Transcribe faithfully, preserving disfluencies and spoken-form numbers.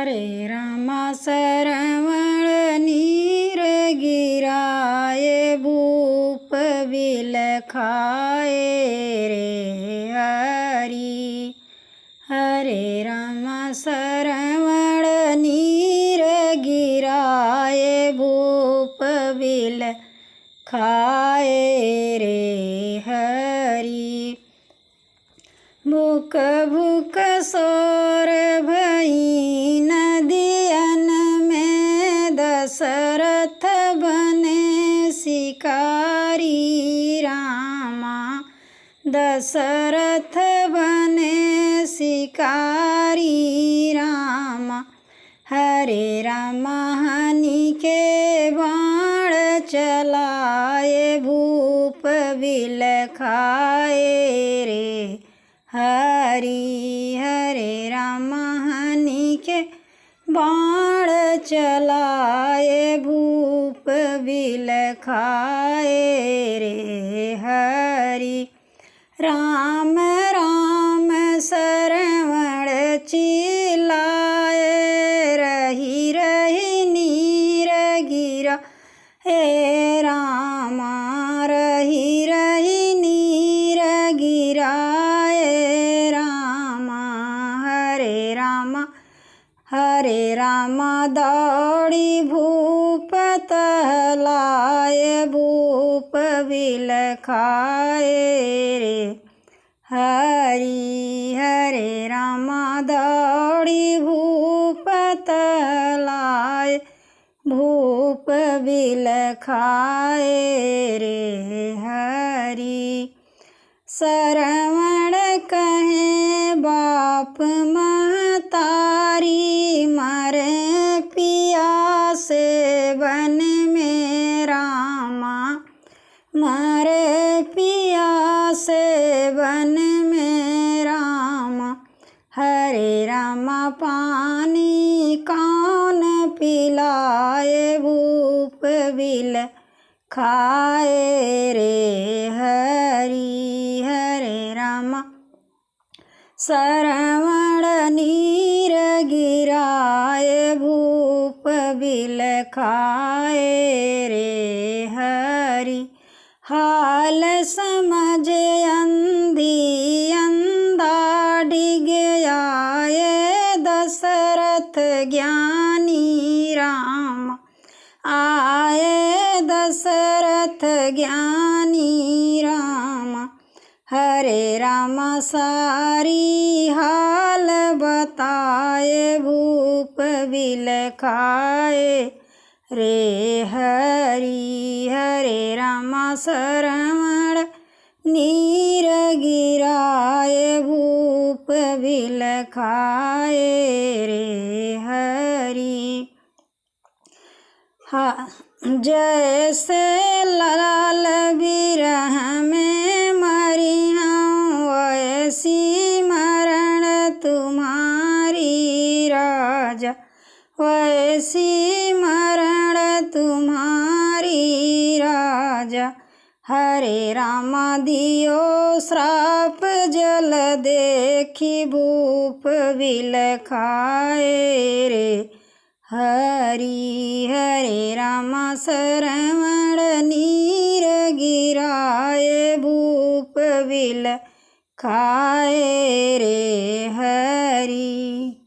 हरे रामा सरवण नीर गिराए, भूप बिलखाए रे हरि। हरे रामा सरवण नीर गिराए, भूप बिलखाए रे हरि। भुक भुक सोर भई नदियन में, दसरथ बने सिकारी रामा। दसरथ बने सिकारी रामा। हरे रामा हनि के बाण चलाए, भूप बिलखाए रे हरि। हरे रामा हनि के बाण चलाए, भूप बिलखाए रे हरि। राम राम सरवण चिल्लाए, रहि रहि नीर गिरा ए रामा। रहि रहि नीर गिराए रामा। हरे रामा हरे रामा दौड़ी भूप तहलाए, भूप बिलखाए रे हरि। हरे रामा दौड़ी भूप तहलाए, भूप बिलखाए रे हरि। सरवण कहे बाप महतारी, मरे पियासे वन में रामा। मरे पियासे वन में रामा। हरे रामा पानी कौन पिलाए, भूप बिल खाए रे हरि। हरे रामा सरवण नीर गिराए, भूप बिलखाए रे हरि। हाल समझ अंधी अंधा डिग आए, दसरथ ज्ञानी रामा। आए दसरथ ज्ञानी रामा। हरे रामा सारी हाल बताए, भूप बिलखाए रे हरि। हरे रामा सरवण नीर गिराए, भूप बिलखाए रे हरि। हा, जैसे लाल बिरह में मरी हूँ, वैसी मरण तुम्हारी राजा, वैसी मरण तुम्हारी राजा। हरे रामा दियो श्राप जल देखी, भूप बिलखाए रे हरि। हरे रामा सरवण नीर गिराए, भूप बिलखाए रे हरि।